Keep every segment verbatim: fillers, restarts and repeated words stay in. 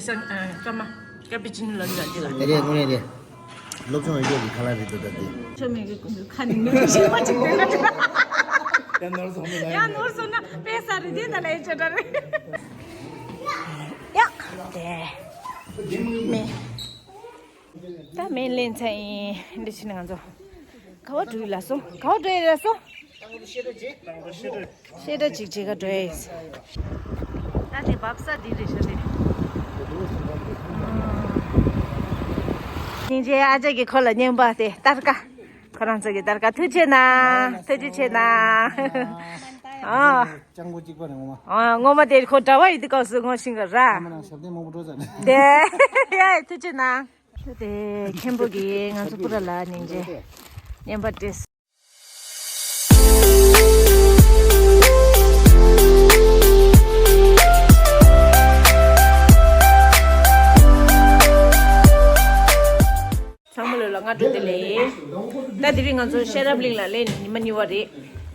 སང་ཨ་ཀརྨ་ཀ་པི་ཅིན་ལ་འདྲ་འདི་ལ། དེ་རེད་དངོས་གནས་རེད། སློབ་སྦྱོང་ཡོད་ཀྱི་ཁ་ལག་རེད་འདུག་ད་དེ། ཆོ་མེད་ཀྱི་ཁ་ནི་མི་ཤེས་པ་ཅིག་དེ་ལ། ཡང་ནོར་སོང་ནི་ཡང་ནོར་སོང་ན་དཔེ་ས་རེད་དེ་ད་ལ་ཡི་ཆོ་འདྲ་རེད། ཡ། དེ། མེ། ད་མེ་ལེན་ཚ་ཡིན་འདི་ཕྱིན་ང་ཚོ། ག་བ་འགྲོ་ཡི་ལ་སོང་། ག་བ་འགྲོ་ཡི་ལ་སོང་། ཤེས་ར་ཅིག་ཅིག་ག་འགྲོ་ཡི། ད་དེ་བབས་ས་འདི་རེད་ཤག་དེ། སྙིང་རྗེ་ཨ་ཅག་གི་ཁོ་ལ་བརྙན་པ་དེ་སྟར་ཀ་ཁོ་རང་ཚོ་གི་སྟར་ཀ་ཐུགས་རྗེ་གནང་། ཐུགས་རྗེ་ཆེ་གནང་། ཨ། སྤྱང་པོ་གཅིག་པ་རེད་ངོ་མ། ཨ་ངོ་མ་དེ་ཁོ་གྲྭ་བ་ཡི་དུས་སྐབས་སུ་ངོ་ཤེས་ག་ར། ཨ་མ་ནང་ཞབས་བརྟན་མང་པོ་འགྲོ་ཙང་ནས། དེ་ཡ་ཐུགས་རྗེ་གནང་། དེ་མཁན་པོ་གིས་ང་ཚོ་པུ་ར་ལ་སྙིང་རྗེ་བརྙན་པ་སྤྲད། ཚང་མ་ལོས་ལ་སྔ་དྲོ་བདེ་ལེགས། ད་དེ་རིང་ང་ཚོ་ཤེས་རབ་གླིང་ལ་སླེབས་ནས་ཉི་མ་གཉིས་པ་རེད།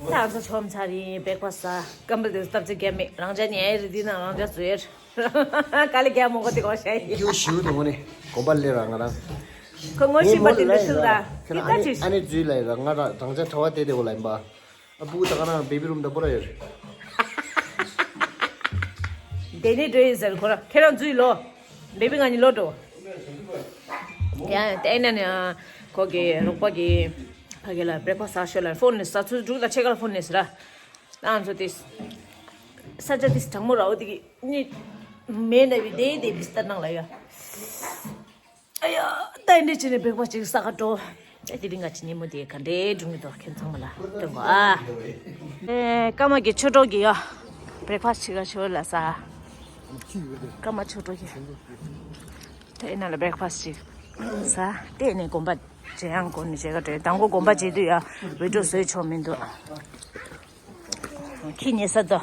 ད་ང་ཚོ་ཆོམ་ཚར་ཡིན། བེག་ཕ་སི་ཟ། སྐམ་པོ་དེ་སྟབས་ཚེ་རྒྱ་མེད་རང་ཅག་ཉལ་རེད། འདི་ན་རང་ཅག་བཟོས་ཡོད། དཀའ་ལས་རྒྱག་མོ་གོ་དེ་གོ་ཤ་ཡིན། ཁྱེའུ་ཞིའུ་དེ་ངོ་ནས་གོམ་པ་ལེ་ར་ང་རང་། ཁོ་ངོ་ཤེས་པ་དེ་འདྲ་ཞིག་ར། ཁྱེད་ལ་ཨ་ནེ་ཨ་ནེ་འཛུལ་ལ་ཡིན་ར། ང་ར་རང་ཅག་གྲྭ་བ་དེ་དེ་གོ་ལ་ཡིན་པ། ཨ་ཕྲུ་གུ་ད་ག་རང་བེ་བི་རུམ་ད་པོ་ར་ཡོད་རེད། དེ་ནས་འགྲོ་ཡིན་ཟེར་ཁོ་ར། ཁྱེད་རང་འཛུལ་ལོ། བེ་བི་ང་གཉིས་ལོ་འགྲོ། ཡ་དེ་ནས་ནི་ཁོ་གི་རོགས་པ་གི་ཕ་གི་ལ་བེག་ཕ་སི་ཟ་ཤོད་ལ་ཕོན་ནས་ས་ཚུ་དྲུག་དང་ཕྱེད་ཀ་ལ་ཕོན་ནས་ཟེར་ར། ང་ཚོ་དེ་ས་ཆ་དེ་གྲང་མོ་ར་འོ་དེ་གི་ནི་མེ་ན་བི་དེ་དེ་བི་སྟར་ནང་ལ་ཡ། ཨ་ཡ། ད་འདི་ཅི་ནས་བེག་ཕ་སི་ཅིག་ཟ་ག་འགྲོ། ཨེ་དེ་རིང་ང་ཅི་ཉིན་མོ་དེ་ག་འདྲའི་སྒྲུང་གི་དོ་ཁྱེད་ཚང་མ་ལ་སྟོན་གོ་ཨ། ཨེ་ཀརྨ་གི་ཆོས་གྲོགས་ཀྱི་ཡ། བེག་ཕ་སི་ཅིག་ག་ཞོར་ལ་ཟ། ཀརྨ་ཆོས་གྲོགས་ཀྱི། དེ་ནང་ལ་བེག་ཕ་སི་ཅིག་ཟ། དེ་ནས་གོམ་པ་མཇལ་ཡང་གོ་ནས་མཇལ་ག་འགྲོ། དང་པོ་གོམ་པ་མཇལ་དུས་ཡ་བི་ཌིའོ་བཟོས་ཆོག་མི་འདུག་ཁྱི་ཉལ་ས་དོ།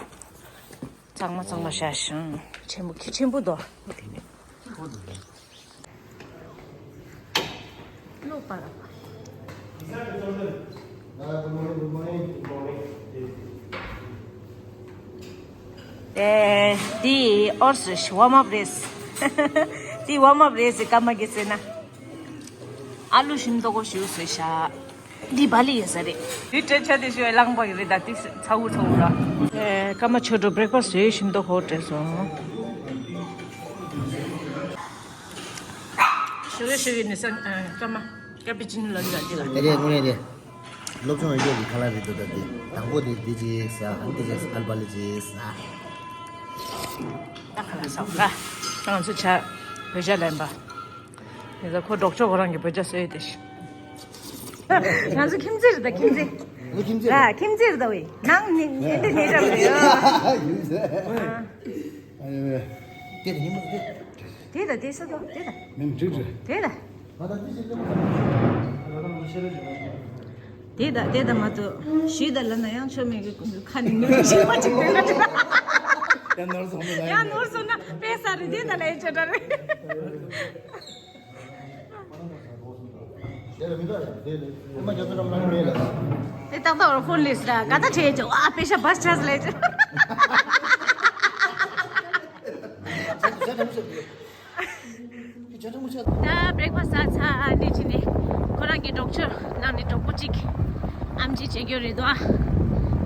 གཙང་མ་གཙང་མ་བཞག་ཤིང་ཆེན་པོ་ཁྱི་ཆེན་པོ་དོ། ཨེ། འདི་ཨོར་སི་ཝརམ་ཨབ་རེད། འདི་ཝརམ་ཨབ་རེད་ཟེར་ཀརྨ་གིས་ཟེར་ན། ཨ་ལུ་ཞིམ་མདོག་གོ་ཞུ་ཟེར་ཤག་འདི་བ་ལི་ཡིན་ས་རེད། འདི་སྤྲད་ཆ་དེ་ཞུ་བའི་རླངས་པ་ཡི་རེད་ད། ཏིག་ཚ་འུར་ཚ་འུར་ར། ཨེ། ཀརྨ་ཆོས་གྲོགས་བེག་ཕ་སི་ཞིམ་མདོག་གོ་སྤྲད་སོང་། ཞུ་རེ་ཞུ་ཡི་ནི་སང་ཨ་ཀརྨ་ཀ་པི་ཅི་ནོ་ལ་འདི་ལ་འདི་ལ། དེ་རེད་དངོས་གནས་རེད། སློབ་སྦྱོང་ཡོད་ཀྱི་ཁ་ལག་རེད་འདུག་ད་དེ་དང་པོ་དེ་འདི་ཅིག་ཟ། ཨ་ནི་དེ་ཅིག་ཨལ་བ་ལི་ཅིག་ཟ། ད་ཁ་ལག་ཟ་ར། ད་ང་ཚོ་ཆ་བོད་ཇ་ལེན་པ། དེ་ཚོ་ཁོ་འབྲོག་ཅོག་ཁོ་རང་གི་བོད་ཇ་བཟོས་ཡོད་དེ་ཤི། ང་ཚོ་ཁྱིམ་མཚེས་རེད་ད་ཁྱིམ་མཚེས། ཁྱིམ་མཚེས་ར་ཁྱིམ་མཚེས་རེད་ད་ཝེ། ནང་ནི་ཨེ་འདྲ་ནས་འདྲ་རེད། ཁྱིམ་མཚེས། ཨ་ཡོད་ཡོད། དེ་དེ་ཉིན་མོ་དེ། དེ་ད་དེ་ས་དོ་དེ་ད། མིན་འགྲིག་འགྲིག་དེ་ད། ང་ད་དེ་ཞིག་ལེན་མ་ཐུབ། དེ་ད་དེ་ད་མ་ཐུབ་ཞུས་ད་ལ་ན་ཡང་ཆོ་མེད་གི་ཁ་ནི་མི་ཤེས་པ་ཅིག་དེ་ལ། ཡང་ནོར་སོང་ན་ཡང་ནོར་སོང་ན་དཔེ་ས་རེད་དེ་ད་ལ་ཡང་ཆོ་འདྲ་རེད། དེ་ལ་མི་འདུག་ཡ། དེ་ལ་ཨེ་མ་རྒྱ་མཚོ་འགྲམ་ལ་མེད་ལ། དེ་ཏག་ཏག་ར་ཕོན་ལེས་ར་ག་ད་བྱས་ཀྱང་ཨ་པེ་ཤ་བས་ཆས་ལེ། ད་བེག་ཕ་སི་ཟ་ཚར་འདི་བྱས་ནས་ཁོ་རང་གི་འབྲོག་ཆོས་ནང་ནས་གྲོགས་པོ་གཅིག་ཨམ་ཆི་བྱེད་རྒྱུ་རེད་དོ། ཨ་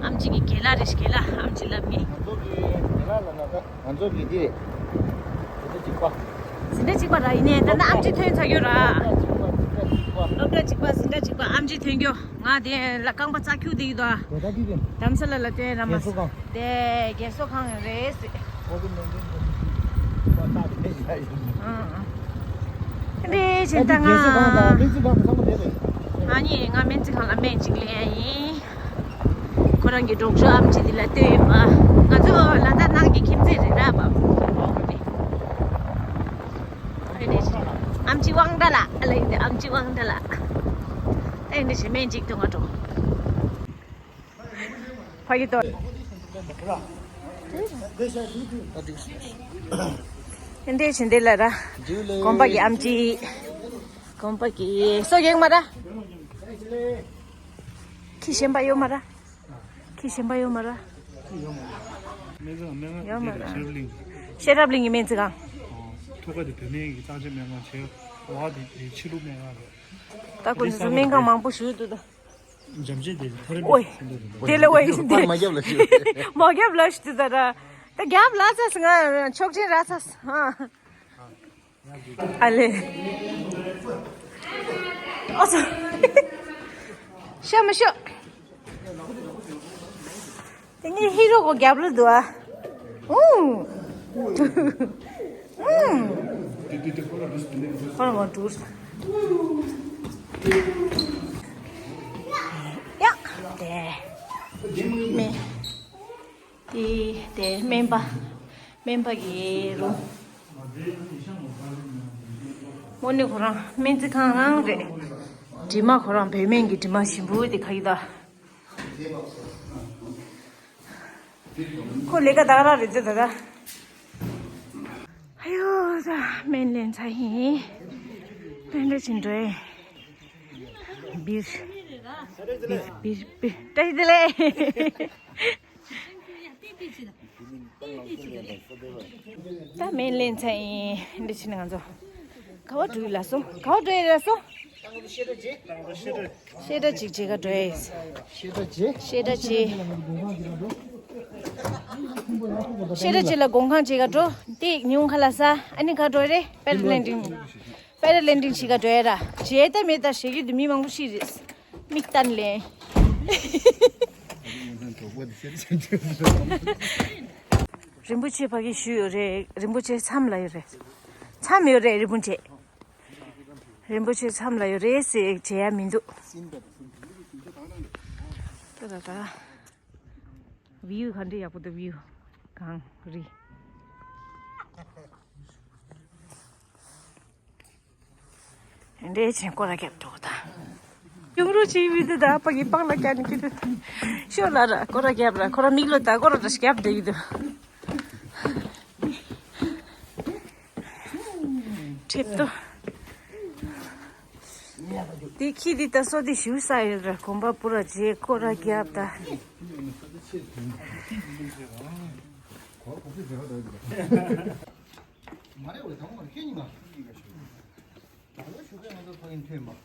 ཨམ་ཆི་གི་རྒན་ལགས་རེད། རྒན་ལགས་ཨམ་ཆི་ལབ་མི། ང་ཚོ་གི་རྒན་ལགས་ལ་ན་ད། ང་ཚོ་གི་འདི་རེད། འཛིན་གྲྭ་གཅིག་པ། འཛིན་གྲྭ་གཅིག་པ་ར་ཡིན་ནའི་ད་ནི་ཨམ་ཆི་ཐོན་ཚར་ཡོད་ར། འཛིན་གྲྭ་གཅིག་པ། སློབ་གྲྭ་གཅིག་པ་འཛིན་གྲྭ་གཅིག་པ་ཨམ་ཆི་ཐོན་རྒྱུ། ང་དེ་ལ་རྐང་པ་རྩ་ཁྱུག་དེ་ཡོད་དོ། དེ་ད་འདི་རེད། དྷ་རམ་ས་ལ་ལ་བསྟན་ར་མ། རྒན་གསོ་ཁང་། དེ་རྒན་གསོ་ཁང་རེད་ཟེར། ཨོ་དེ་མེན་དེ་ཨང་། དེ་བྱས་ད་ང་རྒན་གསོ་ཁང་དང་སྨན་རྩིས་ཁང་དུ་ཚང་མ་བསྡད་རེད། ང་གཉིས་ང་སྨན་རྩིས་ཁང་ལ་སྨན་གཅིག་ལེན་ཡ་ཡིན། ཁོ་རང་གི་འབྲོག་ཆོས་ཨམ་ཆི་འདི་ལ་ལྟོས་ཡོད་པ། ང་ཚོ་ལ་དྭགས་ནང་གི་ཁྱིམ་མཚེས་རེད་ར་བ། ཨམ་ཆི་དབང་གྲགས་ལགས་ལ་ཡིན་ཏེ་ཨམ་ཆི་དབང་གྲགས་ལགས། ཨེ་འདི་བྱས་སྨན་གཅིག་འཐུང་ང་འགྲོ། ཕ་གི་ཏོ། འདི་བྱིན་འདི་ལ་ར། གོམ་པ་གི་ཨམ་ཆི། གོམ་པ་གི་སོ་ཡེག་མ་ར། ཁྱི་གཞན་པ་ཡོད་མ་ར། ཁྱི་གཞན་པ་ཡོད་མ་ར། ཡོད་མ་ར། ཤེས་རབ་གླིང་གི་སྨན་རྩིས་ཁང་། ཆོ་ག་དེ་བོད་སྨན་གྱི་གཙང་བཅད་སྨན་ཁང་བྱས། འོག་དེ་ཕྱི་ལུགས་སྨན་ཁང་རེད། ད་ཁོ་ཚོ་སྨན་ཁང་མང་པོ་ཞིག་འདུག་ད། འཇམ་བྱེད་དེ་ཐ་རེ་ཨོའི། དེ་ལ་ཨོའི་དེ། པར་མ་རྒྱབ་ལ་ཞུ། མ་རྒྱབ་ལ་ཞུ་ད་ར། ད་རྒྱབ་ལ་ཚ་ང་ཆོག་ཆེན་ར་ཚ། ཨ་ལེ། ཨོ་ཚ། ཤ་མི་ཤོག་དེ་ནི་ཧི་རོ་གོ་རྒྱབ་ལ་འདུག་ཨ། ཨུང་། ཨུང་། ཁོ་རང་གོ་འགྲོ། ཡ། དེ། མེ། དེ་དེ་སྨན་པ། སྨན་པ་གི་རུ། མོ་ནི་ཁོ་རང་སྨན་རྩིས་ཁང་རང་རེད། དྲི་མ་ཁོ་རང་བོད་སྨན་གྱི་དྲི་མ་ཞིམ་པོ་དེ་ཁ་ཡི་ད། ཁོ་ལས་ཀ་ད་ག་རང་རེད་ཚེ་ད་ད། ཨ་ཡོ་ད་སྨན་ལེན་ཚར་ཡིན། སྨན་ལེན་ཕྱིན་འགྲོ་ཡིན། བིར། བིར་བིར་བིར་བཀྲ་ཤིས་བདེ་ལེགས། ད་སྨན་ལེན་ཚར་ཡིན། འདི་ཕྱིན་ང་ཚོ་ག་བ་འགྲོ་ཡི་ལ་སོ། ག་བ་འགྲོ་ཡི་ལ་སོ། བཤད་གྲྭ་ཅིག་བྱེད་ག་འགྲོ་ཡི། བཤད་གྲྭ་ཅིག་བཤད་གྲྭ་ཅིག་བཤད་གྲྭ་ཅིག་ལ་སྒོམ་ཁང་བྱེད་ག་འགྲོ། འདི་ཉུང་ཁ་ལ་ས་ཨ་ནི་ག་འགྲོ་རེད། པེ་ར་ལེན་ཌིང་། པེ་ར་ལེན་ཌིང་བྱེད་ག་འགྲོ་ཡ་ར། བྱེད་ད་མེད་ད་ཞེ་གི་དུ་མི་མང་པོ་ཤི་རེད། མིག་ཏན་ལེན། རིན་པོ་ཆེ་ཕ་གི་ཞུ་ཡོད་རེད། རིན་པོ་ཆེ་མཚམས་ལ་ཡོད་རེད། མཚམས་ཡོད་རེད་རིན་པོ་ཆེ། རིན་པོ་ཆེ་མཚམས་ལ་ཡོད་རེད་ཟེར་བྱེད་ཡ་མི་འདུག་ད་ད་ད། བིའུ་ག་འདྲ་ཡག་པོ་འདུག་བིའུ། གངས་རི། འདྲེ་ཆེན་སྐོར་ར་རྒྱབ་འགྲོ་ད། ཡུང་རུ་ཆེ་བི་དུ་ད་ཕ་གི་པང་ལ་རྒྱབ་ནི་ཀི་དུ། ཤོ་ལ་ར་སྐོར་ར་རྒྱབ་ར་ཁོ་ར་མིག་ལོ་ད་སྐོར་ར་རྒྱབ་འདྲེ་ཡི་དུ། ཁྲེབ་ཏོ། དེ་ཁྱི་དེ་ད་སོ་དེ་ཞུ་ས་ཡོད་ར་གོམ་པ་པུ་ར་རྗེ་སྐོར་ར་རྒྱབ་ད། མ་རེད་འོ་ད་ཁྱེད་གཉིས་ང་ཞུ་གི་ཡིན་ང་ཞུ། ད་ལོ་ཞུ་གི་ང་ཚོ་ཕ་གིན་ཐོན་མ།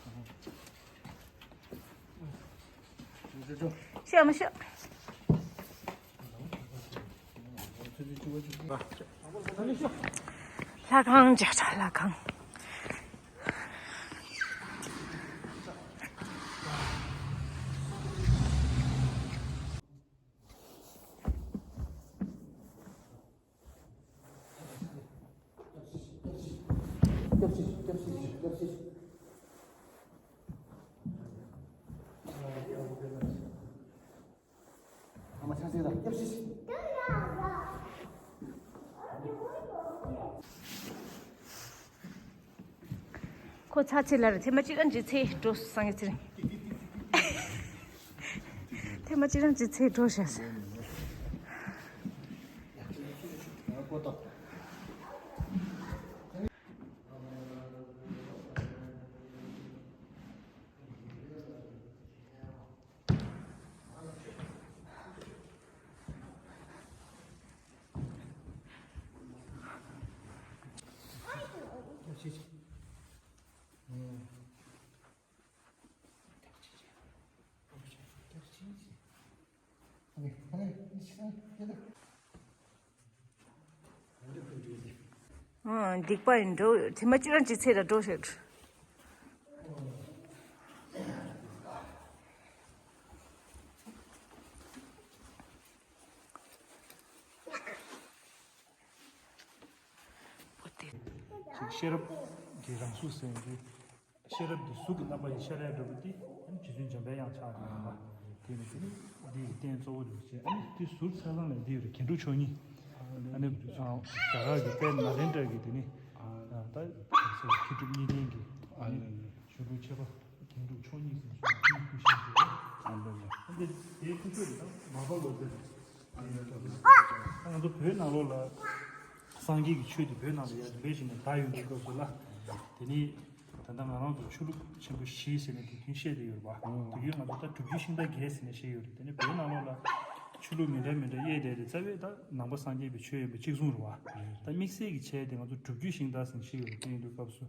ཤ་མི་ཤ། ལྷ་ཁང་བྱ་ཁྲ་ལྷ་ཁང་། ཁོ་ཚ་ཚེ་ལ་རེ་ཐེངས་མ་གཅིག་ཨ་འཇིག་ཚེ་འགྲོ་སངས་རྒྱས་ཚེ་རིང་། ཐེངས་མ་གཅིག་རང་གཅིག་ཚེ་འགྲོ་བྱ་ཟེར། ཨང་། སྡིག་པ་ཡིན་འགྲོ་ཐེངས་མ་གཅིག་རང་གཅིག་ཚེ་ལ་འགྲོ་ཞེས། ཤེས་རབ་ཀྱི་རང་གཟུགས་ཟེར་ཡིན་གྱི། ཤེས་རབ་ཀྱི་གཟུགས་ཀྱི་རྣམ་པ་ཡི་ཤ་ར་འདྲ་བོ་དེ་རྗེ་བཙུན་འཇམ་པའི་དབྱངས་ཕྱག་རྒྱ་ཡིན་པ། དེ་ནི་དེ་ནི་འདི་ཡི་རྟེན་གཙོ་བོ་རེད་ཅེས། ཨ་ནི་དེ་ཟུར་ཚ་ཚང་ལ་འདི་ཡོད་རེད། མཁན་དྲུག་མཆོག་གཉིས། ཨ་ནི་རྒྱ་གར་གྱི་དཔལ་ནཱ་ལེནྡྲ་གི་དེ་ནི་ད་མཁན་སྲུང་གཉིས་ལྡན་གྱི་ཨ་ནི་ཞུ་ལུགས་ཆེ་བ་མཁན་དྲུག་མཆོག་གཉིས་ཟེར་ཞུ་ལུགས་སྐུ་ཞབས་ཟེར། ཨ་ནི་དེ་དེའི་སྐུ་ཚབ་རེད། ད་མར་པ་ལོ་ཙཱ་རེད། ང་ཚོ་བོད་ནང་ལོགས་ལ་སངས་རྒྱས་ཀྱི་ཆོས་དེ་བོད་ནང་ལ་ཡར་རིམ་པས་བྱས་ནས་དར་ཡོང་གི་སྐབས་སུ་ལ། དེ་ནི་ད་ལྟ་ང་རང་ཚོ་ཆོས་ལུགས་ཆེན་པོ་བཞི་ཟེར་ནས་དེ་དོན་བཤད་བསྡད་ཡོད་རེད་པ། དེ་རྒྱུན་ང་ཚོ་ད་སྒྲུབ་བརྒྱུད་ཤིང་རྟ་བརྒྱད་ཟེར་ནས་བཤད་ཡོད་རེད། དེ་ནི་བོད་ནང་ལོགས་ལ་ ཆོས་ལུགས་མི་འདྲ་མི་འདྲ་དབྱེ་བསྡད་དེ་རྩ་བའི་ད་ནང་པ་སངས་རྒྱས་པའི་ཆོས་ཡིན་པ་གཅིག་མཚུངས་རེད་བ། ད་དམིགས་བསལ་གྱི་ཆེ་དེ་ང་ཚོ་སྒྲུབ་བརྒྱུད་ཤིང་རྟ་ཟེར་ཞིག་ཡོད་པ་དེ་ཡིན་དུས་སྐབས་སུ།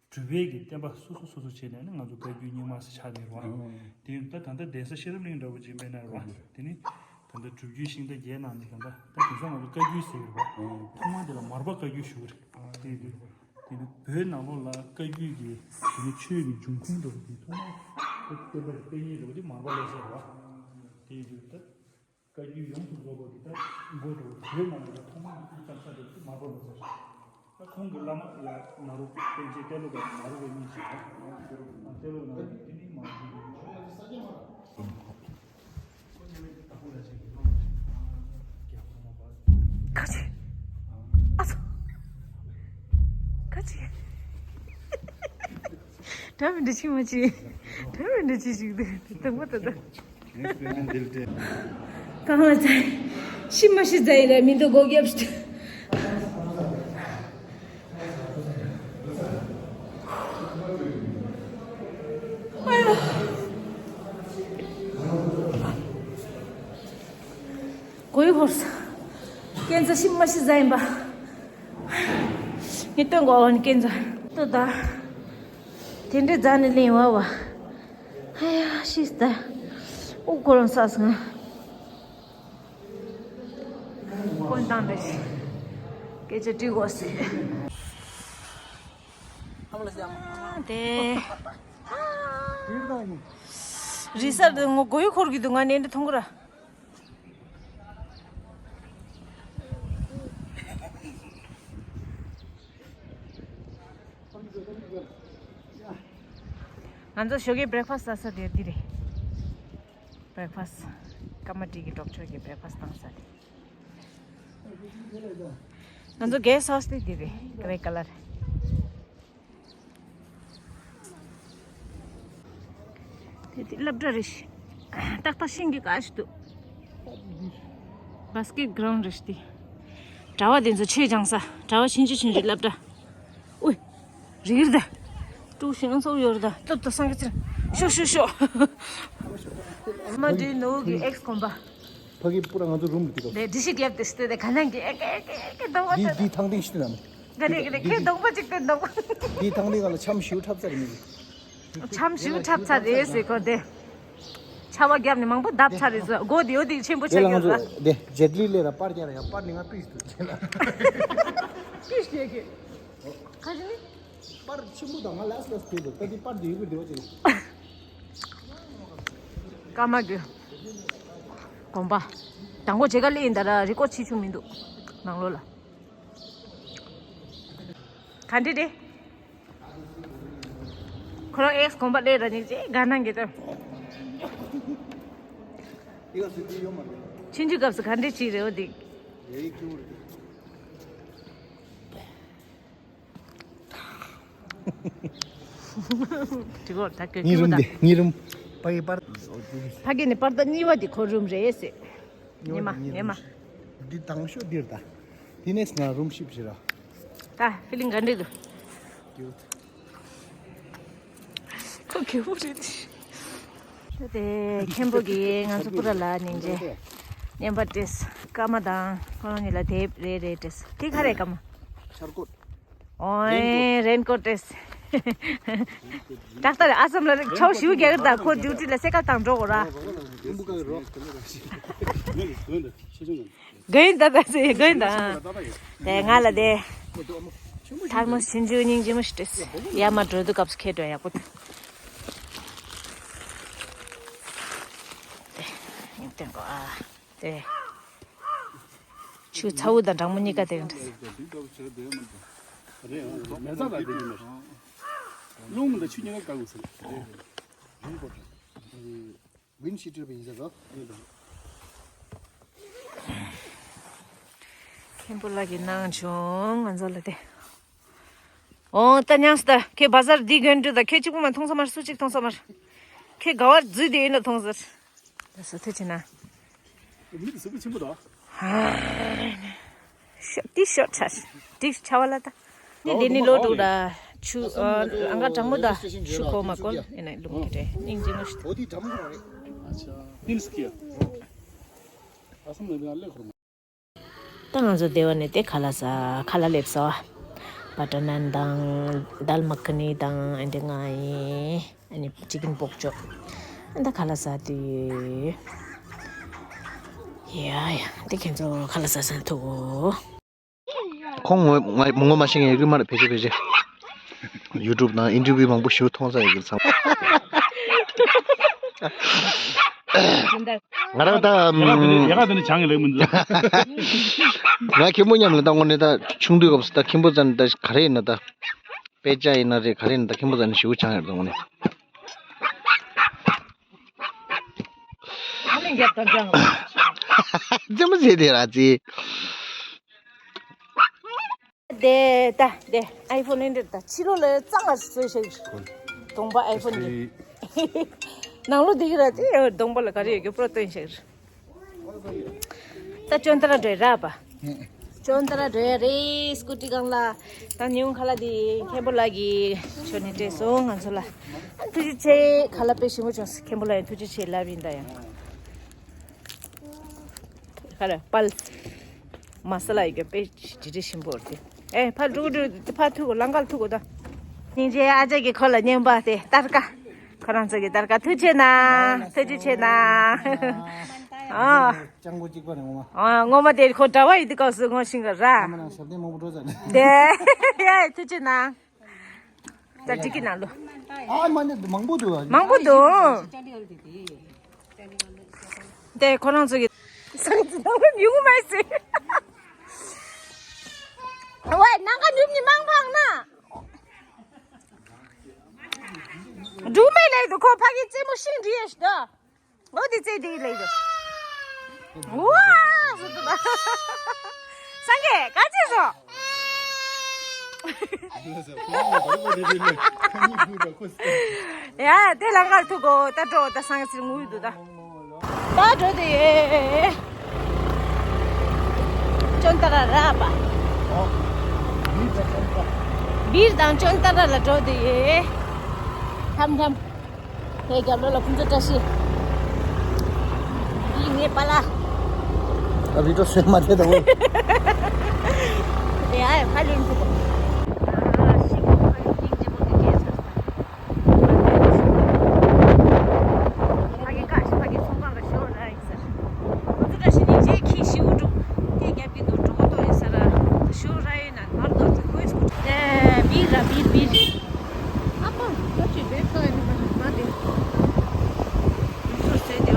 སྒྲུབ་པའི་གི་བསྟན་པ་སོ་སོ་སོ་སོ་བྱས་ནས་ནི་ང་ཚོ་བཀའ་བརྒྱུད་རྙིང་མ་ཟེར་ཆགས་ནས་རེད་བ། དེ་ཡིན་ད་ད་ལྟ་གདན་ས་ཤེས་རབ་གླིང་འདྲ་བོ་ཅིག་མེད་ན་རེད་བ། དེ་ནི་ད་ལྟ་སྒྲུབ་བརྒྱུད་ཤིང་རྟ་བརྒྱད་ནང་ནས་ད་ལྟ་ད་དེང་སང་ང་ཚོ་བཀའ་བརྒྱུད་ཟེར་གི་རེད་བ། ཐོག་མ་དེ་ལ་མར་པ་བཀའ་བརྒྱུད་ཞུ་གི་རེད། དེ་ཡིན་དུས་དེ་ནི་བོད་ནང་ལོགས་ལ་བཀའ་བརྒྱུད་ཀྱི་དེ་ནི་ཆོས་ཀྱི་འབྱུང་ཁུངས་འདྲ་བོ་དེ་ཐོག་མ་བསྟན་པ་གི་དཔེ་རྙིང་འདྲ་བོ་དེ་མར་པ་ལས་ཟེར་བ། དེ་ཡིན་དུས་ད། བཀའ་བརྒྱུད་ཡོངས་སུ་རྫོགས་པ་གི་ད་མགོ་འགྲོ་བོད་ནང་ལ་ཐོག་མ་གི་བརྩམས་ས་དེ་མར་པ་ལོ་ཙཱ་རེད། ད་ཁོང་གི་བླ་མ་ལ་ནཱ་རོ་པཎ་ཆེན་ཏེ་ལོ་ཀ་ནཱ་རོ་པའི་གཉིས་བྱས་ན་ཏེ་ལོ་ནཱ་རོ་དེ་ནི་མ་རྒྱུད་ཀྱི་ཁ་ཆེ། ཨ་ཚ། ཁ་ཆེ། ད་མི་འདྲ་ཆི་མ་ཆི། ད་མི་འདྲ་ཆི་ཞིག་འདུག་དང་པོ་ད་ད། གང་ལ་ཚ། ཤི་མ་ཤི་ཚ་ཡི་ར་མི་འདུག་སྒོ་རྒྱབ་ཤི། ཨ་ཡོ། གོ་ཡི་ཧོར་ས། ཀན་ཚ་ཤི་མ་ཤི་ཚ་ཡིན་པ། ངས་སྟོན་གོ་བ་ནི་ཀན་ཚ། ལྟོས་ད། དེ་འདྲའི་རྫ་ནས་ལེན་བ་བ། ཧ་ཡ་ཤི་སྟ། ཨུ་ཁོ་རང་ས་སོང་། ཀོན་ཏང་རེད། སྐད་ཆ་དྲི་དགོས་སྲིད། དེ། རི་སར་དུ་ངོ་གོ་ཡུ་འཁོར་གི་འདུག་ང་ནས་འདི་མཐོང་གི་ར། ང་ཚོ་ཞོགས་ཀའི་བྷི་རེག་ཕ་སི་ཟ་ས་དེ་འདི་རེད། བྷི་རེག་ཕ་སི། ཀ་མ་ཏི་གི་གྲོགས་མཆོག་གི་བྷི་རེག་ཕ་སི་བཏང་ས་དེ། ང་ཚོ་གེ་སི་ཧའུ་སི་དེ་འདི་རེད། གྷེ་རེ་ཀ་ལར། དེ་དེ་སློབ་གྲྭ་རེད་ཤག་ཏག་ཏག་ཤིང་གི་ཀ་ཞིག་འདུག་བྷ་སི་ཀེ་ཊི་གྷི་རའུན་ཌི་རེད་ཤག་དེ། གྲྭ་བ་དེ་ཚོ་ཆོས་སྦྱང་ས། གྲྭ་བ་ཆུང་ཆུང་ཆུང་ཆུང་སློབ་གྲྭ། ཨོའི། རིལ་ད། ཏུ་ཤིང་ཚོ་ཡོར་ད། ཏོབ་ཏོ་སང་གི་ཚིར། ཤོ་ཤོ་ཤོ། མ་འདྲི་ནོ་གི་ཨེག་སི་གོམ་པ། ཕ་གི་པུ་ར་ང་ཚོ་རུམ་ལ་དེ་ག་ལས་འདི་ཞིག་རྒྱབ་དེ་སྟེ་དེ་ག་ནང་གི་ཨེ་ཀེ་ཨེ་ཀེ་ཨེ་ཀེ་འདོག་པ་དེ། འདི་ཐང་ཐིང་ཤི་ཏེ་ནམ། ག་རེ་ག་རེ་ཁྱེད་གདོང་པ་གཅིག་ཏུ་འདོག་འདི་ཐང་ཐིང་ག་ལ་འཆམ་ཞིའུ་འཁྲབ་ཚར་མི་གི། འཆམ་ཞིའུ་འཁྲབ་ཚར་རེད་ཟེར་གོ་དེ། ཆར་པ་བརྒྱབ་ནས་མང་པོ་བརྡབས་ཚར་རེད་ཟེར་གོ་དེ་ཡོད་དེ་ཆེན་པོ་ཆགས་ཀྱི་ཡོད་ལ། དེ་ཇེ་ཊི་ལི་ལས་ར་པར་རྒྱག་ར་ཡ་པར་ནི་ང་པིས་དུ་ཆེ་ལ། པིས་ཀྱེ་ཀྱེ། ག་ཅི་ནི། པར་ཆེན་པོ་དང་ང་ལ་སི་ལ་སི་དེ་དུ་ད་དེ་པར་དེ་ཡོད་གི་དེ་བ་ཅི་ལ། ཀརྨ་གི་དགོན་པ། དང་པོ་ཇེ་ག་ལི་ཡིན་ད་ར་རི་ཀོ་ཆི་ཆུ་མི་འདུག་ནང་ལོ་ལ། ག་འདྲི་རེད། ཁོ་རང་ཨེག་སི་གོམ་པ་ལས་ར་ནི་ཅེ་ག་ནང་གི་ཏོ། ཆུང་ཆུང་སྐབས་སུ་ག་འདྲི་ཅིག་རེད་འོ་དེ། དྲི་གོ་ད་གི་གི་རུམ་ད། ངའི་རུམ། ཕ་གི་པར། ཕ་གི་ནི་པར་ད་གཉིས་པ་དེ་ཁོ་རུམ་རེད་ཟེར། ཉི་མ་ཉི་མ། འདི་དང་ཤོ་འདིར་ད། དེ་ནས་ང་རུམ་ཤིབ་ཞིག་ར། ད་ཕི་ལིང་ག་འདྲི་འདུག་ཁོ་གི་བུ་རེད། དེ་མཁན་པོ་གིས་ང་ཚོ་པུ་ར་ལ་སྙིང་རྗེ། བརྙན་པར་སྤྲད། ཀརྨ་དང་ཁོ་རང་གཉིས་ལ་དེབ་རེ་རེ་སྤྲད། དེ་ག་རེ་ཀརྨ། ཆར་ཀོ་ཊི། ཨོའི་རེན་ཀོ་ཊི་སྤྲད། ཏག་ཏག་རེད། ཨ་སམ་ལ་ཆའོ་ཞིའུ་རྒྱག་གི་རེད་ད། ཁོ་ཌིའུ་ཊི་ལ་སེ་ཀ་བཏང་འགྲོ་དགོས་ར། གོན་ད་ད་སེ་གོན་ད། དེ་ང་ལ་དེ། ཐལ་མོ་ཆུང་ཆུང་སྙིང་རྗེ་མོ་ཞིག་སྤྲད། ཡར་མར་འགྲོ་དུས་སྐབས་སུ་ཁྱེར་འགྲོ་ཡག་པོ་འདུག་དེ་ཡིན་ཏེ་གོ་ཨ། དེ། ཆུ་ཚ་བོ་དང་གྲང་མོ་གཉིས་ཀ་དེ་ག་འདྲ། རླུང་མི་འདུག་ཆུ་གཉིས་ཀ་དཀར་པོ་ཟེར། ཝིན་ཤིཊ་སྤྲད་པ་ཡིན་ཟེར་རོ། མཁན་པོ་ལགས་ཀྱིས་གནང་བྱུང་ང་ཚོ་ལ་དེ། འོ་ད་ཉམས་སུ་ད་ཁྱེད་བ་ཟར་འདི་གྱོན་དུས་ད་ཁྱེད་གཅིག་པུ་མ་མཐོང་ས་མར་སུ་གཅིག་མཐོང་ས་མར། ཁྱེད་ག་བར་འཛུལ་དེ་ཡིན་ན་མཐོང་ཟེར། ད་སུ་ཐུག་ཕྱིན་ན། མི་དེ་གཟུགས་པོ་ཆེན་པོ་དང་། ཤོ་ཏི་ཤོ་ཆ་ཏི་ཆ་བ་ལ་ད། ནི་དེ་ནི་ལོ་དྲུག་ལ་ཆུ་ཨ་ལང་ཀ་གྲང་མོ་ད་ཆུ་ཁོག་མ་བསྐོར་ཡིན་ན་རླུང་གི་རེད་སྙིང་རྗེ་མོ་ཞིག་འོ་དེ་གྲང་མོ་རེད། ཨ་ཆ། ནིམ་སི་ཀི། ད་ང་ཚོ་སྡེ་བ་ནས་དེ་ཁ་ལག་ཟ། ཁ་ལག་སླེབས་སོང་། བ་ཊར་ནན་དང་། དཱལ་མ་ཁ་ནི་དང་། ཨ་འདི་ང་ཡིན། ཨ་ནི་ཅི་ཀིན་པོག་ཅོག་ཨ་ད་ཁ་ལག་ཟ་དུས། ཡ་ཡ། དེ་ཁྱེད་ཚོ་ཁ་ལག་ཟ་ས་ཐུག་གོ། ཁོང་ངོ་ང་ངོ་མ་ཤེས་མཁན་ཡོད་ཀྱི་མ་རེད། ཕལ་ཆེར་ཕལ་ཆེར་ཡུ་ཊུབ་ནང་ཨིན་ཊར་བིའུ་མང་པོ་ཞིག་མཐོང་ས་ཡོད་ཀྱི་ཚང་མ། ང་རང་ད་ཡ་ག་དེ་ནི་ཡ་ག་དེ་ནི་བྱང་གི་ལེགས་མི་འདུག་ང་ཁྱེད་མོ་མཉམ་ལ་ད་དངོས་གནས་ད་ཆུང་དུས་སྐབས་སུ་ད་ཁྱེད་མོ་ཙམ་ད་ག་རེ་ཡིན་ན་ད་དཔེ་ཆ་ཡིན་ན་རེད། ག་རེ་ཡིན་ན་ད་ཁྱེད་མོ་ཙམ་ཞེ་པོ་བྱང་ཡོད་ད་དངོས་གནས། ཨ་ལས་རྒྱབ་དང་ཅང་། རྩེད་མོ་རྩེ་དེ་ར་རྩེ། དེ་ད་དེ་ཨའི་ཕོན་ཨེ་འདྲ་ད་ཕྱི་ལོགས་ལ་གཙང་ང་བཟོས་ཤག་གདོང་པ་ཨའི་ཕོན་དེ། ནང་ལོགས་དེ་གི་ར་དེ་གདོང་པ་ལ་ག་རེ་ཡོད་རྒྱུ་པྲོ་སྟོན་ཤག་ད་ཅོན་ཏ་ར་འགྲོ་ཡ་ར་པ། ཅོན་ཏ་ར་འགྲོ་ཡ་རེད། སྐུ་ཊི་སྒང་ལ། ད་ཉི་ཧོང་ཁ་ལག་དེ་མཁན་པོ་ལགས་ཀྱིས་ཁྱོན་ནས་སྤྲད་སོང་ང་ཚོ་ལ། ཨ་ཐུགས་རྗེ་ཆེ། ཁ་ལག་དཔེ་ཞིམ་པོ་བྱུང་སོང་། མཁན་པོ་ལགས་ཡང་ཐུགས་རྗེ་ཆེ་ལབ་ཡིན། ད་ཡང་ཁ་ལག་པལ། མ་ས་ལ་ཡི་གེ་དཔེ་ཇི་འདྲ་ཞིམ་པོ་རེད། ཨེ་ཕར་འགྲོ་འགྲོ་ཕར་ཐུག་གོ། ལམ་ཁར་ཐུག་གོ་ད། སྙིང་རྗེ། ཨ་ཅག་གི་ཁོ་ལ་རྔན་པ་དེ་སྟར་ཀ་ཁོ་རང་ཚོ་གི་སྟར་ཀ་ཐུགས་རྗེ་ཆེ་གནང་། ཐུགས་རྗེ་ཆེ་གནང་། ཨ། ལྕང་པོ་གཅིག་པ་རེད་ངོ་མ། ཨ་ངོ་མ་དེ་ཁོ་གྲྭ་བ་ཡིན་དུས་སྐབས་སུ་ངོ་ཤེས་གི་ར། ཨ་མ་ན་ཞབས་བརྟན་མང་པོ་འགྲོ་ཟེར་ནས། དེ་ཡ་ཐུགས་རྗེ་གནང་། ད་འགྲིག་གི་ནང་ལོ། ཨ་མ་ནི་མང་པོ་འདུག་མང་པོ་འདུག་དེ་ཁོ་རང་ཚོ་གི་སང་ཚི་ནང་ལ་ཡོང་མ་སྲིད། ཝེ་ནང་ག་ཉུབ་ཉི་མང་ཕང་ན། སྦྲུམ་མའི་ལས་དུ་ཁོ་ཕ་གི་རྩེད་མོ་ཤིང་འདྲི་ཡས་ཤི་ད། འོ་དེ་རྩེད་དེ་ལས་དུ། ཝ་ཟེར་དུ་ད། སངས་རྒྱས་ག་ཚད་སོ། ཡ་དེ་ལང་ཀར་ཐུག་གོ། ད་འགྲོ་ད་སང་སིར་ངུ་ཡོད་དུ་ད། ད་འགྲོ་དེ་ཡེ། ཅོན་ཏ་ར་ར་པ། བིར་དང་ཅོན་ཏ་ར་ལ་འགྲོ་དེ་ཡེ། ཐམ་ཐམ། དེ་རྒྱབ་ལོགས་ལ་ཁོང་ཚོ་བཀྲ་ཤིས། འདི་ངའི་པཱ་ལགས། ཨ་བི་ཏོ་སེ་མ་དེ་དང་། དེ་ཨ་ཕ་ལུན་ཐུག་གོ། ཨ་ཤི་ཁོ་ཕ་ལུན་ཐིང་ཅེ་པོ་དེ་རྒྱས་ཚར་སོང་། ཕ་གི་ཀ་ཕ་གི་ཚོང་ཁང་ལ་ཤོར་ར་ཡིན་ཟེར། ཁོ་ཚོ་བཀྲ་ཤིས་སྙིང་རྗེ་ཁྱི་ཤིའུ་འགྲོ། དེ་རྒྱབ་ཀྱི་འདུག་གྲོགས་པོ་ཏོ་ཡིན་ཟེར་ར། ཤོར་ར་ཡིན་ན་མར་ཏོ་འགྲོ་དགོས་སྐུ། ཨེ་བིར་ར་བིར་བིར། ཨ་ཕ་ཁོ་ཅི་བེད་ཏོ་ཡིན་མ་མ་དེ། ཡུལ་སྲོལ་ཟེར་དེ་ད།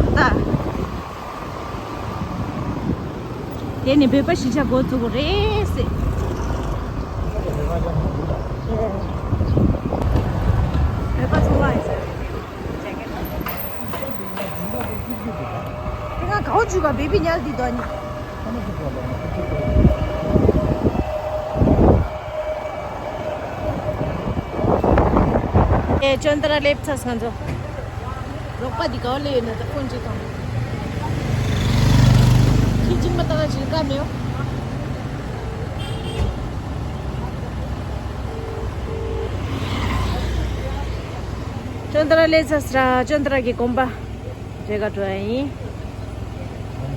དེ་ནི་བོད་པ་གཞིས་ཆགས་འགོ་བཙུགས་པ་རེད་ཟེར། བོད་པ་ཚོ་བ་ཡིན་ཟེར། དེ་སྔ་གའོ་ཇུ་ག་བེ་བི་ཉལ་དི་དོ་ནི། ཨེ་ཅོན་ཏ་ར་སླེབས་ཚར་སོང་ང་ཚོ། རོགས་པ་འདི་ག་བ་སླེབས་ཡོད་ན་ད་ཁོང་ཅིག་དང་། ཁྱི་གཅིག་མ་ལྟ་ན་ཅིག་བཀའ་མེད། ཅོན་ཏ་ར་སླེབས་ཚར་སོང་། ཅོན་ཏ་ར་གི་དགོན་པ་རེ་ག་འགྲོ་ཡ་ཡིན།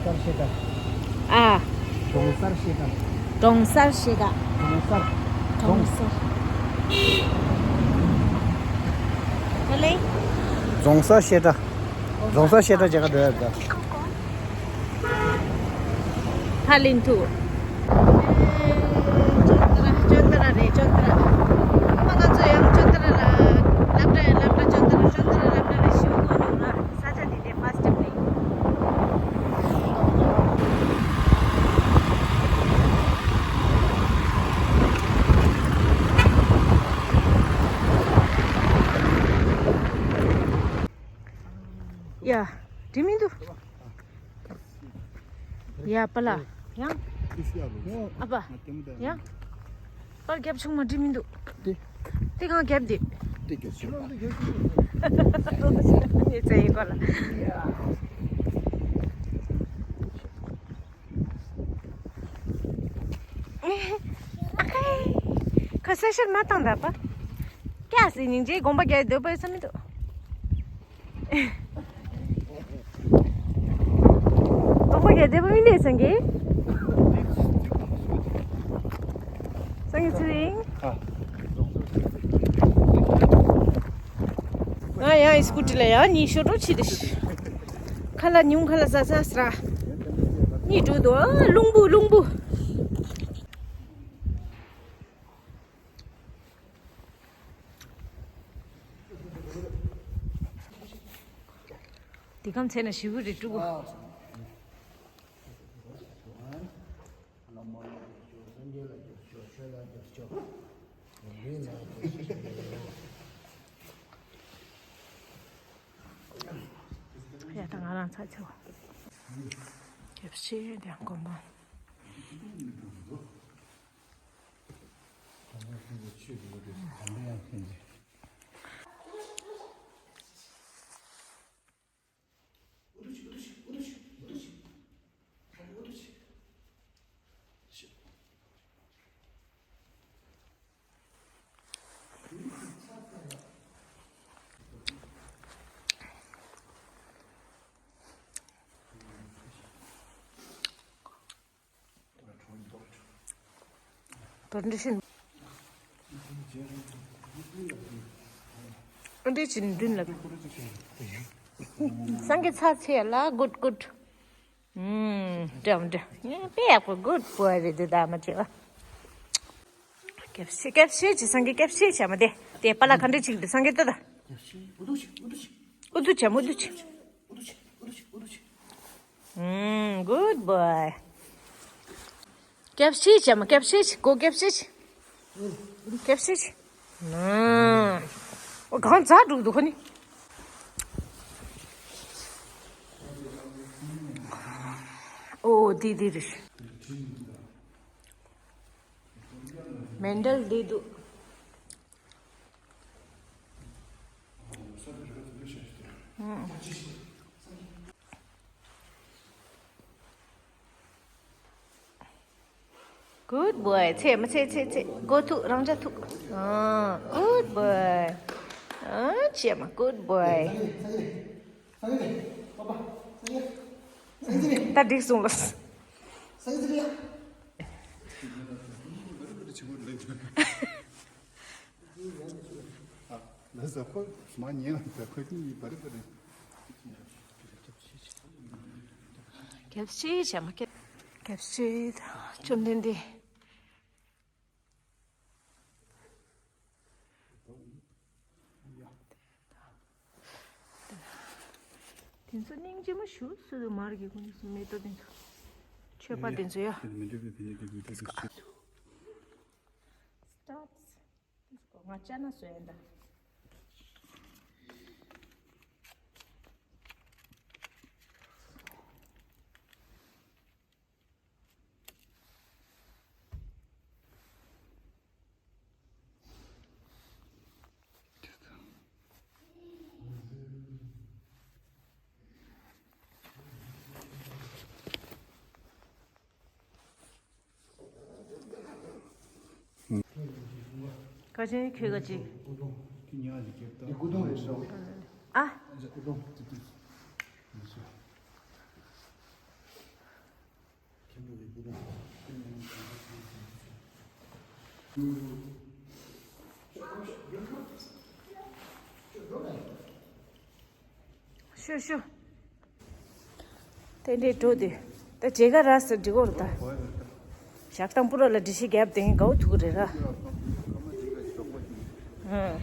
གྲོང་གསར་ཤེལ་དཀར། ཨ། གྲོང་གསར་ཤེལ་དཀར། གྲོང་གསར་ཤེལ་དཀར། གྲོང་གསར། གྲོང་གསར། ཨ་ལེ། རྫོང་གསར་ཤེལ་དཀར། རྫོང་གསར་ཤེལ་དཀར་བྱེད་ག་འགྲོ་ཡ་ད། ཕ་ལིན་ཐུ། ཅོན་ཏ་ར་ཅོན་ཏ་ར་རེད། ཅོན་ཏ་ར། ཨ་མ་ང་ཚོ་ཡང་ཅོན་ཏ་ར་ལ་སློབ་གྲྭ་སློབ་གྲྭ་ཅོན་ཏ་ར་ཅོན་ཏ་ར་སློབ་གྲྭ་ལ་ཞུ་དགོས་འདུག་ར། ས་ཆ་འདི་དེ་ཕར་སི་ཊེབ་རེད། ཡ། འགྲིག་མི་འདུག་ཡ་པ་ལགས། ཡང་། ཨ་ཕ། ཡང་། པར་རྒྱབ་ཆུང་མ་འགྲིག་མི་འདུག་དེ། དེ་གང་རྒྱབ་དེ། དེ་རྒྱབ་ཆུང་མ། ནི་ཚེ་ཡི་གོ་ལ། ཨ་ཁའི། ཁ་སེ་ཤར་མ་བཏང་ད་པ། ཀྱ་སི་སྙིང་རྗེ་དགོངས་པ་རྒྱལ་འདོད་པ་ཡོད་ས་མི་འདུག་དོག་ ཁོ་ག་བདེ་པོ་མི་འདུག་སངས་རྒྱས། སངས་རྒྱས་ཚེ་རིང་། ང་ཡང་སྐུ་ཊི་ལ་ཡང་གཉིད་ཤོར་འགྲོ་ཆི་དེ། ཁ་ལག་ཉུང་ཁ་ལག་ཟ་ཟ་ཟ། གཉིད་འགྲོ་འདུག་ཨ། རླུང་བུ་རླུང་བུ། འདི་གམ་ཚེ་ན་ཞི་བུ་རེ་དཀྲུག་གོ། ཡ་ད་ང་རང་ཚ་ཚ་བ། རྒྱབ་ཤེས་དེ་ཡང་གོམ་པ། དོན་འདི་བཞིན། འདི་བཞིན་མདུན་ལ། སངས་རྒྱས་ཚ་ཚེ་ལ་གུད་གུད། ཨུམ། འགྲམ་འགྲམ། དཔེ་ཡག་པོ་གུད་བོའི་རེད་འདི་ད་མ་བྱེད་པ། སྐྱབས་ཤེས་སྐྱབས་ཤེས་ཀྱི་སངས་རྒྱས་སྐྱབས་ཤེས་བྱ་མ་དེ་དེ་པ་ལ་ག་འདྲ་ཅིག་འདུག་སངས་རྒྱས་ལྟ་ད། ཨུ་དུ་བྱ་མ་ཨུ་དུ་བྱ། ཨུམ། Good boy. སྐྱབས་ཤེས་བྱ་མ་སྐྱབས་ཤེས་གོ་སྐྱབས་ཤེས། སྐྱབས་ཤེས། ཨུམ། ཨོ་གང་ཛ་འགྲུག་འདུག་ཁོ་ནི། ཨོ་དེ་དེ་རེད། མེ་འདལ་བསྡད་འདུག Good boy. ཚེ་མ་ཚེ་ཚེ་ཚེ་མགོ་ཐུག་རང་ཅག་ཐུག་ཨ། Good boy. ཨ་ཅེ་མ་good boy. ད་འགྲིག་སོང་ལོ། སྐྱབས་ཤེས་བྱ་མ་སྐྱབས། སྐྱབས་ཤེས་བཅོམ་ལྡན་འདས། དེ་ཚོ་སྙིང་རྗེ་མོ་ཞུ་སུ་དུ་མར་གྱི་ཁོང་ཚོ་མེ་ཏོག་དེ་ཚོ་མཆོད་པ་དེ་ཚོ་ཡ། Stops. ང་ཅ་ན་བཟོས་ཡིན་ད། ཁ་ཆེན་ཁྱོད་ཀ་ཅིག་ཨ། ཤོ་ཤོ། དེ་འདྲའི་འགྲོ་དེ། ད་མཇལ་ཁ་རག་ཟེར་འགྲིག་གོ་རེད་ད། ཞག་དང་པོ་ར་ལ་འགྲེལ་བཤད་རྒྱབ་དེ་དགའ་བོ་ཐུག་གི་རེད་ར། ཧུམ།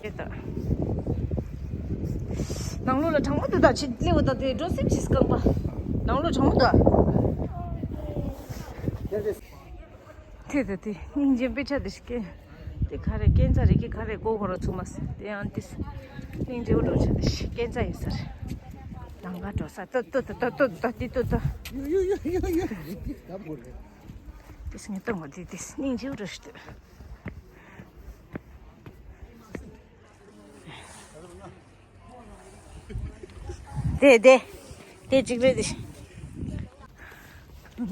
དེ་ད། ནང་ལོགས་ལ་གྲང་མོ་འདུག་ད་ཕྱི་སླེབས་པ་ད་དེ་འགྲོ་སེམས་ཤིག་རྐང་པ། ནང་ལོགས་གྲང་མོ་འདུག་དེ་དེ་དེ་སྙིང་རྗེ་དཔེ་ཆ་དེ་ཞིག་སྐྱེ། དེ་ག་རེ་སྐྱེ་འཚར་རེ་སྐྱེ་ག་རེ་མགོ་ཁོ་ར་ཚུགས་མ་སྲིད་དེ་ཡང་དེ་སྙིང་རྗེ་བོ་འགྲོ་ཆ་དེ་ཞིག་སྐྱེ་འཚར་ཡོད་ས་རེད། ནང་ག་འགྲོ་ས་ཏོ་ཏོ་ཏོ་ཏོ་ཏོ་ཏོ་ཏི་ཏོ་ཏོ། ཡུ་ཡུ་ཡུ་ཡུ་ཡུ་རི་ཏི་ད་མོ་རེད། དེ་སྙིང་སྟོང་བ་དེ་དེ་སྙིང་རྗེ་བོ་འགྲོ་ཞིག་དེ། དེ་དེ་དེ་གཅིག་རེད་དེ།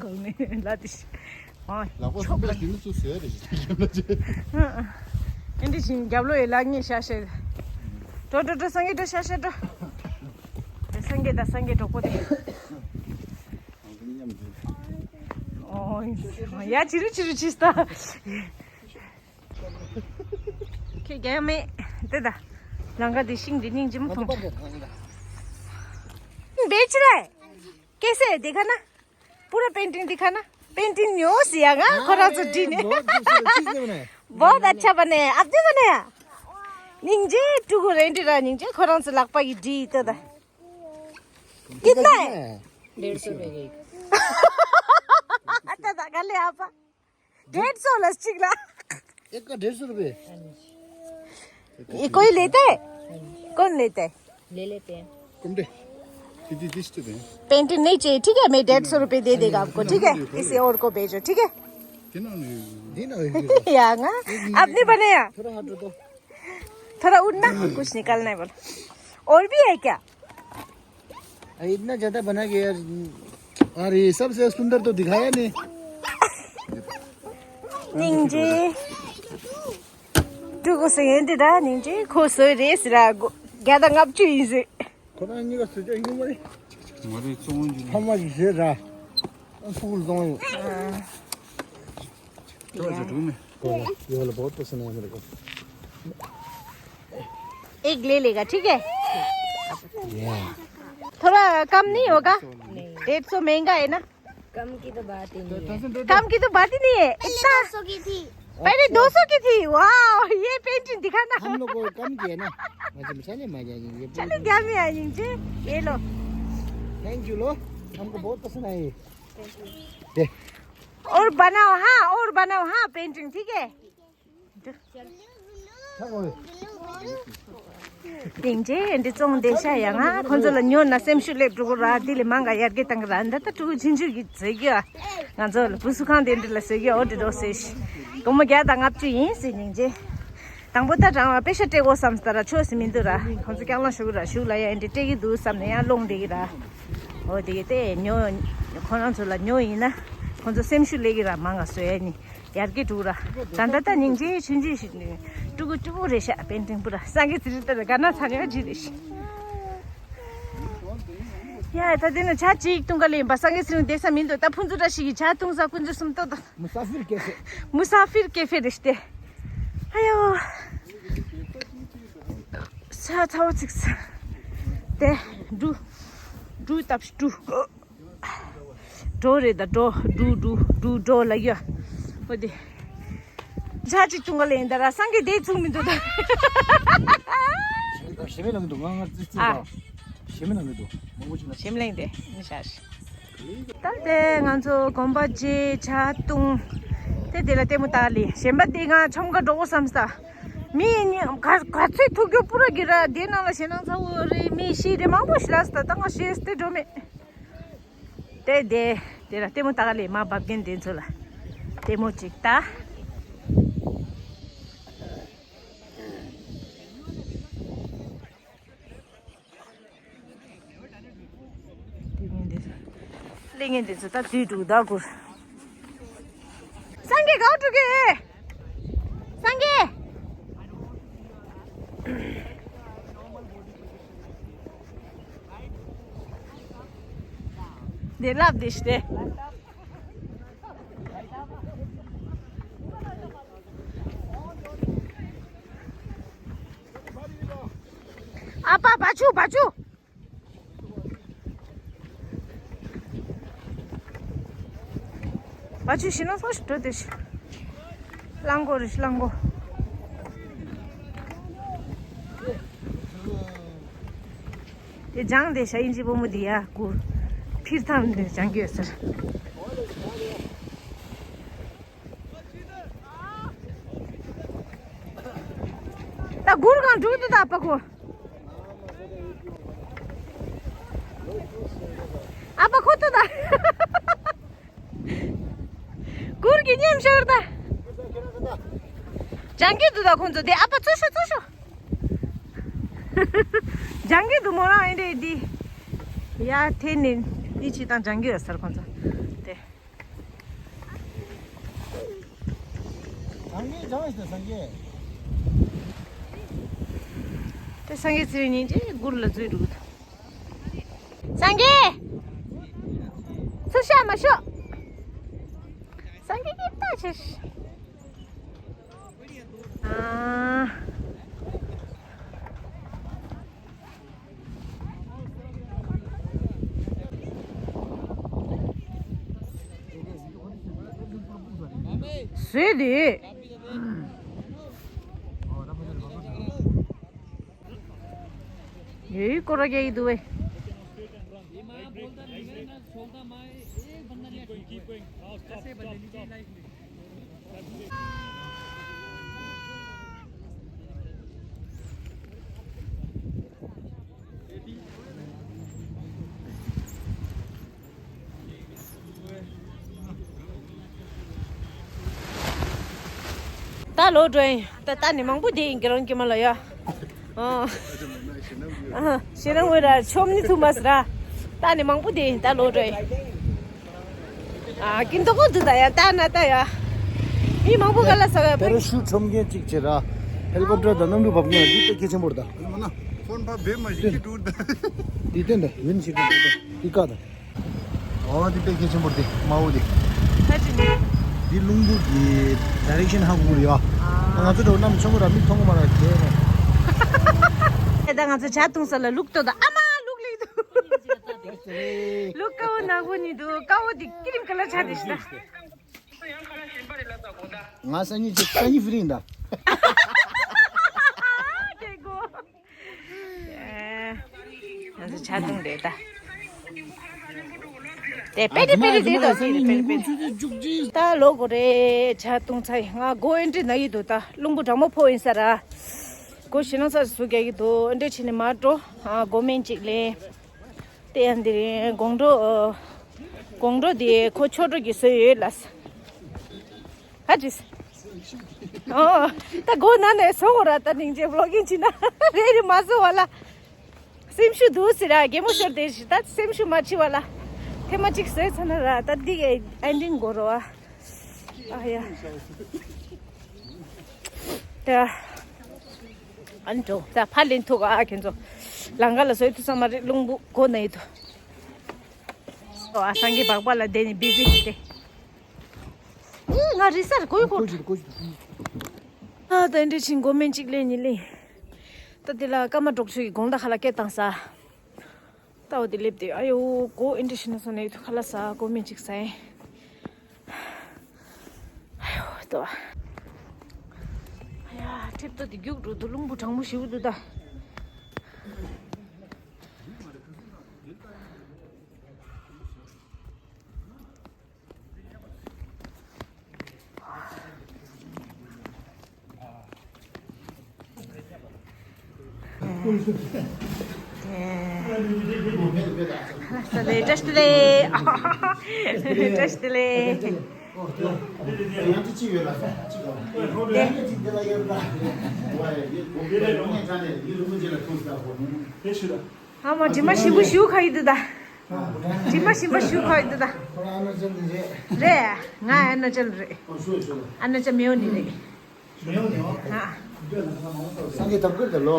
གང་ནས་ལ་དེ། ཨ། ལག་པ་ཆོག་ལ་ཞིག་ནི་ཚུར་ཟེར་རེ་ཞིག་ཞིག་ལ་ཅེ། ཨ་འདི་བཞིན་རྒྱབ་ལོགས་ཡི་ལག་གཉིས་ཤ་ཤེ། འགྲོ་འགྲོ་འགྲོ་སངས་རྒྱས་འགྲོ་ཤ་ཤེ་འགྲོ། སངས་ ད་སངས་རྒྱས་གྲོགས་པོ་དེ། ཨོ་ཡ། ཅི་རུ་ཅི་རུ་ཅི་སྟ། ཁྱེད་རྒྱལ་མེད་དེ་ད། ལང་ཀ་དེ་ཤིང་དེ་སྙིང་རྗེ་མོ་མཐོང་། འབད་ཅི་རེད། ཀེ་སེ་དེ་ཁ་ན། པུ་ར་པེན་ཊིང་དེ་ཁ་ན། པེན་ཊིང་ཉོ་སི་ཡ་ང་ཁོ་རང་ཚོ་བྲིས་ནས། बहुत अच्छा बने। आप भी बने? སྙིང་རྗེ། ཕྲུ་གུ་རེད་འདྲི་ར། སྙིང་རྗེ། ཁོ་རང་ཚོ་ལག་པ་གི་བྲིས་ཏོ་ད། कितना है? डेढ़ सौ रुपए की। ད་ད་ག་ལེ་ཨ་ཕ། डेढ़ सौ ལ་གཅིག་ལ། एक का डेढ़ सौ रुपए। ये कोई लेता है? कौन लेता है? ले लेते हैं। कुमड़े। दीदी, दिस तो दे। पेंटिंग नहीं चाहिए, ठीक है? मैं डेढ़ सौ रुपए दे देगा आपको, ठीक है? किसी और को भेजो, ठीक है? किन्होंने? दीना है। या ना? आपने बनाया? थोड़ा हटो तो। थोड़ा उठना, कुछ निकालना है बोलो। और भी है क्या? अरे, इतना ज्यादा बना के यार। अरे, सबसे सुंदर तो दिखाया नहीं। निंजे। ཕྲུ་གུ་སུ་ཡིན་འདི་ད་སྙིང་རྗེ། ཁོ་སུ་རེད་ཟེར་ར། བརྒྱ་དང་ལྔ་བཅུ་ཡིན་ཟེར། ཁོ་རང་གཉིས་ཀ་སུ་ཅག་ཡིན་མ་རེད། ང་རེ་བཙོང་རྒྱུ། ཕ་མ་གི་ཞེ་ར། ཕྲུ་གུ་བཙོང་ཡོད། ཁྱོད་ཀྱི་སྒྲུང་ནི། ये वाला बहुत पसंद है मेरे को। एक ले लेगा, ठीक है? थोड़ा कम नहीं होगा? डेढ़ सौ महंगा है ना? कम की तो बात ही नहीं है। कम की तो बात ही नहीं है। पहले इतना दो सौ की थी। पहले दो सौ की थी। वाह, ये पेंटिंग दिखाना। हम लोग को कम किया ना। मजे में चले, मजा आ जाएंगे। चलो, क्या में आ जाएंगे? ये लो। थैंक यू लो, हमको बहुत पसंद आई। दे। और बनाओ हाँ, और बनाओ हाँ पेंटिंग, ठीक है? སྙིང་རྗེ། འདི་བཙོང་བསྡད་ཤག་ཡ། ང་ཁོང་ཚོ་ལ་ཉོ་ན་སེམས་ཤུགས་སླེབས་འགྲོ་གི་ར། འདི་ལས་མང་ག་ཡར་རྒྱས་བཏང་གི་ར། འདི་ད་ཕྲུ་གུ་ཆུང་ཆུང་གི་བཟོས་གི་ཨ། ང་ཚོ་ལ་བུ་གསོ་ཁང་དེ་འདྲ་ལ་བཟོས་གི་ཨོ། འདི་འགྲོ་ཟེར་ཤི། སྒོར་མོ་བརྒྱ་དང་ལྔ་བཅུ་ཡིན་ཟེར། སྙིང་རྗེ། དང་པོ་ད་རང་ལ་པེ་ཤ་སྤྲད་དགོས་བསམ་སྟ་ར། ཆོས་སུ་མི་འདུག་ར། ཁོང་ཚོ་སྐྱག་ལང་ཞུ་གི་ར། ཞུ་ལ་ཡ་འདི་སྤྲད་གི་འདུག་བསམ་ནས་ཡང་སློང་བསྡད་གི་ར། ཨོ་དེ་གི་དེ་ཉོ། ཁོ་རང་ཚོ་ལ་ཉོ་ཡིན་ན་ཁོང་ཚོ་སེམས་ཤུགས་སླེབས་གི་ར། མང་ག་བཟོས་ཡ་ནི། ཡར་རྒྱས་འགྲོ་ར། ད་ད་ད་སྙིང་རྗེ་ཆུང་ཆུང་ཞིག་ནི། ཕྲུ་གུ་ཕྲུ་གུ་རེད་ཤག་པེན་ཊིང་པུ་ར། སངས་རྒྱས་ཚེ་རིང་ད་ད་ག་ན་ཚ་ནས་ཇི་རེད་ཤག་ཡ་ད་དེ་ནི་ཇ་གཅིག་བཏུང་ག་ལེན་པ། སངས་རྒྱས་ཚེ་རིང་བསྡད་ས་མི་འདུག་ད་ཕུན་ཚོགས་བཀྲ་ཤིས་ཀྱི་ཇ་བཏུང་ས་ཀུན་སྤྱོད་སུམ་མདོ་དང་། مسافر कैफे། مسافر कैफे རེད་ཤག་ཨ་ཡོ། ས་ཚ་བོ་ཚིག་ས། དེ་འབྲུ། འབྲུ་བཏབ་ཤི་འབྲུ། འབྲོ་རེད་ད་འབྲོ། འབྲུ་འབྲུ་འབྲུ་འབྲོ་ལ་ཡོད། འོ་དེ། ཇ་གཅིག་བཏུང་ག་ལེན་ད་ར། སངས་རྒྱས་དེ་བཙུགས་མི་འདུག་ད། ཞེ་མེད་ལ་མི་འདུག་ང་ང་ཙི་ཙི་ཨ། ད། ཞེ་མེད་ལ་མི་འདུག་མང་པོ་ཅིག་ན། ཞེ་མེད་ལ་ཡིན་ཏེ་མི་ཤ་ཤ། ད་དེ་ང་ཚོ་དགོན་པ་རྗེས་ཇ་བཏུང་། དེ་དེ་ལ་ལྟད་མོ་ལྟ་ལི། གཞན་པ་དེ་ང་ཆོམ་ཁ་འགྲོ་དགོས་བསམ་ས། མི་གཉིས་ག་ག་ཚོད་ཐུག་རྒྱུ་པུ་ར་གི་ར། དེ་ནང་ལ་ཞེད་སྣང་ཚ་བོ་རེད། མི་ཤི་རེ་མང་པོ་ཞིག་ལ་ས། ད་ད་ང་ཤེས་ཏེ་འགྲོ་མེད། དེ་དེ་དེ་ལ་ལྟད་མོ་ལྟ་ག་ལེ། མ་བབ་རྒན་དེ་ཚོ་ལ་ལྟད་མོ་ཅིག་ལྟ། ལས་ངན་འདི་ཚོ། ལས་ངན་འདི་ཚོ་ད་དུས་དྲུག་ཟླ་དགུར། སངས་རྒྱས་གའུ་དྲུག་གི། སངས་རྒྱས། འདི་ལབ་འདི་ཤི་སྟེ། ཨ་ཕ་བ་ཆུ་བ་ཆུ། བ་ཆུ་ཤི་ན་སོ་ཞིག་འགྲོ་དེ་ཤི། གླང་གོ་རེ་ཤི་གླང་གོ། དེ་ལྗང་དེ་ཤ་ཡིན་གཅིག་པོ་མོ་དེ་ཡ་གུ། ཕིར་ཐང་དེ་ལྗང་གི་ཡོད་ཟེར། ད་གུར་གང་འགྲུག་འདུག་ད་ཨ་ཕ་ཁོ། ཨ་ཕ་ཁོ་ཏོ་ད། གུར་གྱི་ཉམས་ཤར་ད། ལྗང་གི་འདུག་ད་ཁོང་ཚོ་དེ། ཨ་ཕ་ཚུར་ཤོག་ཚུར་ཤོག་ལྗང་གི་འདུག་མོ་རང་ཨེ་འདྲེ་འདི། ཡ་དེ་ནི་འདི་ཅི་དང་ལྗང་གི་ཡོད་ཟེར་ཁོང་ཚོ་དེ། སངས་རྒྱས་སྦྱངས་ཤིག་སངས་རྒྱས། དེ་སངས་རྒྱས་ཚེ་རིང་ཉིན་རེ་གུར་ལ་འཛུལ་འདུག་སངས་རྒྱས། ཚུར་ཤོག་མ་ཤོག་སངས་རྒྱས་ཀྱི་ལྟ་ཆེ། ཨ། བཟོས་ཏེ། ཡོའི་སྐོར་ར་རྒྱག་གི་འདུག་བས། ད་ལོག་འགྲོ་ཡིན། ད་ད་ནི་མང་པོ་བསྡད་ཡིན། ཁྱེད་རང་ཁྱིམ་ལ་ཡ། ཨ། ཞེ་ན་ངོས་ར་ཆོམ་ནི་ཐུ་མ་སི་ར། ད་ནི་མང་པོ་བསྡད་ཡིན། ད་ལོག་འགྲོ་ཡིན། ཨ། ཀིན་ཏོ་ཀོ་དུ་ད་ཡ་ད་ན་ད་ཡ། མི་མང་པོ་ག་ལ་ས་བ་པེ་ར་ཤུ་ཁྲོམ་མཁན་གཅིག་བྱེད་ར། ཧེ་ལི་ཀོབ་ཊར་དང་གནམ་གྲུ་འབབ་མཁན་འདི་དཔེ་གལ་ཆེན་པོ་རེད་ད། ཕོན་ཕ་བེ་མ་ཞིག་གི་ཏུར་ད། འདི་བསྟན་ད་ཡིན་ཞིག་གི་འདི་ཀ་ད། ཨོ་འདི་དཔེ་གལ་ཆེན་པོ་རེད་དེ་མ་འོ་དེ། ད་ཅི་ནས། འདི་རླུང་བུ་གི་ཌའི་རེག་ཤན་ཧ་གོ་རེད་ཡ། ང་ཚོ་འགྲོ་ནམ་ཆུང་ར་མིག་མཐོང་གི་མ་ར་གས་ནས། ཨེ་ད་ང་ཚོ་ཇ་བཏུང་ས་ལ་ལུག་ཏོ་ད་ཨ་མ་ལུག་ལིག་འདུག་ལུག་དཀར་བོ་ནག་པོ་ནི་འདུག་དཀར་བོ་དེ་ཀི་རིམ་ཀ་ལ་ཆ་དེ་ཤི་ད། ང་སང་ཉིན་ཅིག་སང་ཉིན་ཧྥི་རི་ཡིན་ད། ཁྱེད་གོ། ང་ཚོ་ཇ་བཏུང་རེད་ད། དེ་པེ་རི་པེ་རི་དེ་དང་དེ་རི་པེ་རི་པེ་རི། ད་ལོ་གོ་རེད་ཇ་བཏུང་ཚར་ཡིན། ང་སྒོ་ཨེན་ཊི་ན་ཡི་འདུག་ད་རླུང་བུ་གྲང་མོ་ཕོག་ཡིན་ས་ར། སྒོ་ཞེ་ནང་ས་སུ་རྒྱག་གི་འདུག་ཨེ་འདྲས་བྱས་ནས་མར་འགྲོ། ཨ་སྒོ་སྨན་གཅིག་ལེན། དེ་ཡང་འདི་རིང་དགོང་དྲོ། དགོང་དྲོ་དེ་ཁོ་ཆོ་འགྲོ་གི་བཟོས་ཡོད་ལ། ཧ་ཅིས། ཨོ། ད་སྒོ་ན་ནས་སོང་ར་ད་སྙིང་རྗེ་བློ་ཀིན་ཅི་ན་རེ་རེ་མ་བཟོ་བ་ལ། སེམས་ཤུགས་འདུག་ཟེར་ར་རྒན་མོ་ཤོར་དེ་ཞིག་ད་སེམས་ཤུགས་མ་འཆི་བ་ལ། ཐེངས་མ་གཅིག་བཟོས་ཚར་ན་ར་ད་འདི་གའི་ཨེན་ཌིང་དགོས་རོ་ཨ། ཨ་ཡ། ད། ཨན་འགྲོ་ད་ཕ་ལེན་ཐུག་ཨ་ཁྱེད་ཚོ། ལང་ཀ་ལ་བཟོས་ཐུག་ས་མ་རེད་རླུང་བུ་སྒོ་ན་ཡི་དུ། ཨ་སངས་རྒྱས་སྦག་སྦག་ལ་བསྡད་ནས་བི་ཛི་ཡིན་ཏེ། ཨེ་ང་རི་སར་གོས་གོ། ཨ་ད་འདྲི་ཆིན་མགོ་མེན་གཅིག་ལེན་གཉིས་ལེན། ད་དེ་ལ་ཀ་མ་འབྲོག་ཆུ་ཡི་དགོང་དག་ཁ་ལ་སྐད་བཏང་ས། ད་འོ་དེ་སླེབས་ཏེ་ཨ་ཡོ་མགོ་ཨེ་འདྲི་ཤི་ན་སོང་ནས་ཁ་ལ་ས་མགོ་མེན་གཅིག་ས་ཡིན། ཨ་ཡོ་ཏོ། ཨ་ཡ་ཁྲིབ་ཏོ་དེ་རྒྱུག་འགྲོ་འདུག་རླུང་བུ་གྲང་མོ་ཞིག་འདུག་ད། ལེ་ཏྲ་ལེ། ཏྲ་ལེ། ཨ་མ་དྲི་མ་ཞིམ་པོ་ཞུ་ཁ་ཡི་འདུག་ད། དྲི་མ་ཞིམ་པོ་ཞུ་ཁ་ཡི་འདུག་ད། རེད། ང་ཨ་ན་ཅལ་རེད། ཨ་ན་ཅལ་མེའོ་ནི་རེད། སངས་རྒྱས་ཐབས་ཀར་དེ་ལོ།